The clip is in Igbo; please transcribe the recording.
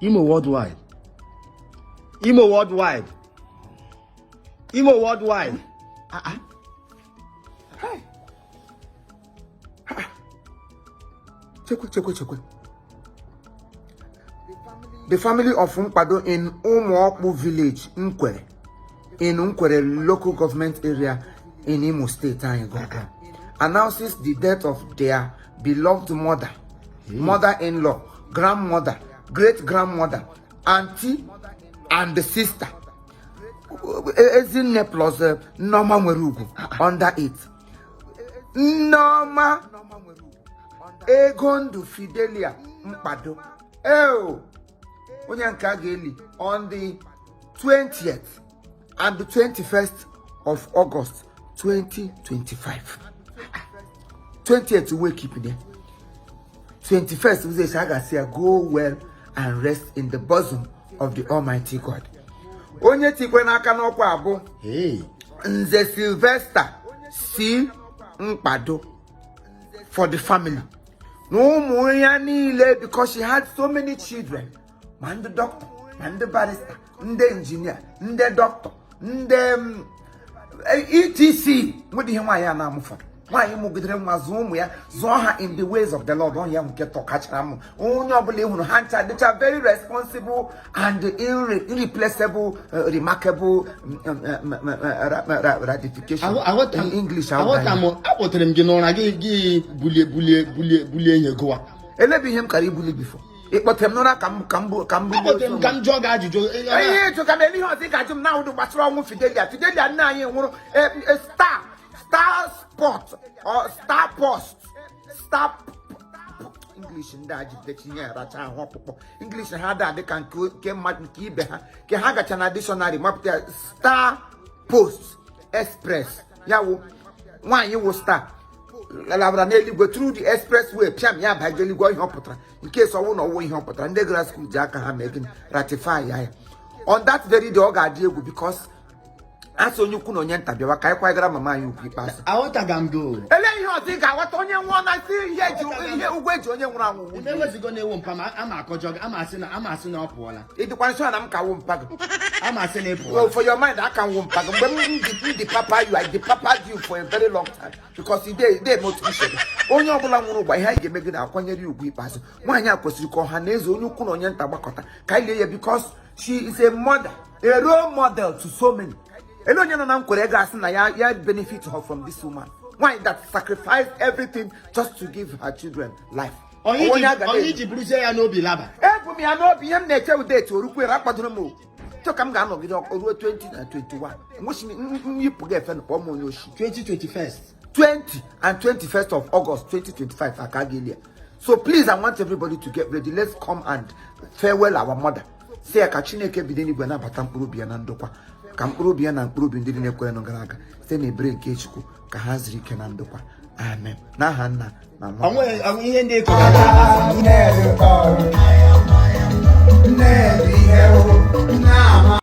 Imo worldwide. Imo worldwide. Imo worldwide. Ah, ah. Hey. Ah. Chekwe, chekwe, chekwe. The family of Mkpado in Umuokpu village, Nkwere, in Nkwere local government area in Imo State, anyị gangan, announces the death of their beloved mother, mother-in-law, grandmother, great-grandmother, auntie, and sister. Ezinne plus Nneoma nwere ugwu under it. Nneoma Egondụ Fidelia Mkpado. Eo! Onye nke a ga-eli on the 20th and the 21st of August 2025. 20th wake keep there. 21st ụzọ a ga-asị ya go well and rest in the bosom of the Almighty God. Onye tikwe n'aka n'ọkwa abụ Hey. Nze Sylvester C. Mkpado for the family. Na ụmụ ya niile, because she had so many children. Ma ndị doctor, ma ndị barrister, ndị engineer, ndị doctor, ndị etc. Nwedị ihe nwaanyị a na-amụfọdụ. Nwaanyị mụgidere nwa, zụọ ụmụ ya, zụọ ha in the ways of the Lord. Ọ ya nke tọkachara m. Onye ọbụla ị hụrụ, ha ncha dịcha very responsible and irreplaceable, remarkable ratification in English. Aghọta m. Akpọtere m gị n'ụra, gị bulie, bulie, bulie, bulie ihe gụwa. Elebe ihe m kara ibuli before ị kpọtere m n'ụra ka m bulie. Akpọtere m ka m jụọ gị ajụjụ. Ihe ịjụ ka m ele ihe ọzọ ị ga-ajụ m na ụdị gbasara ọnwụ Fidelia. Fidelia nna anyị nwụrụ, star sport or star post, star English. Ndị a jidechi ihe racha ahụ ọkpụkpọ English ha da dị ka nke mmadụ nke ibe ha nke ha gacha na dictionary mapụta ya, star post express. Ya wụ nwaanyị wụ star labara n'eluigwe through the expressway, piam ya baga eluigwe. Ihe ọ pụtara nke so ọwụ na ọwụ ihe ọ pụtara, ndị gara school ji aka ha mee gịnị? Ratify ya. On that very day, ọ ga-adị egwu because asị onye ukwu na onye nta bịawa ka anyị kwanyegara mama anyị ugwu ikpeazụ. Aghọtaga m gị o. Elee ihe ọzọ ị ga-aghọta? Onye nwụọ na si ihe eji ihe ugwu eji onye nwụrụ anwụ Ime ewezigo na-ewu mpa ma ama akọjọ gị, ama asị na ọ pụọla. Ị dịkwa nsọ na m ka wụ mpa gị. Ama asị na ị pụọla. Well, for your mind, I can wụ mpa gị. Mgbe m dị papa you, I dị papa you for a very long time because ị dey motivation. Onye ọbụla nwụrụ ụgba, ihe anyị ga-eme gị na-akwanyere ya ugwu ikpeazụ. Nwaanyị a kwesịrị ka ọha na eze, onye ukwu na onye nta gbakọta ka anyị lie ya because she is a mother, a role model to so many. Ele onye nọ na Nkwere ga-asị na ya benefit her from this woman, nwaanyị that sacrificed everything just to give her children life? Onye Onye a ga onye iji buruzie ya n'obi laba. Ebu m ya n'obi. Ihe m na-eche udeti orukwere akwadoro m o chọ ka m ga-anọgide ruo 20 na 21 nwụchi myipụ gị efe kpọọ m onye oshi. 2021. 20 and 21st of August 2025 aka ga-eli ya. So please, I want everybody to get ready. Let's come and farewell our mother. Si ya ka Chineke bido n'igwe nabata mkpụrụ obi ya na ndokwa, ka mkpụrụ obi ya na mkpụrụ obi ndị na-ekwere nụ gara aga, site n'ebere nke Chukwu, ka ha zuru ike na ndokwa. Amen. N'aha Nna na Nwa. Onwe ihe ndị ịkọrọ. Nne dị ọrụ, nne dị ihe o, nne ama.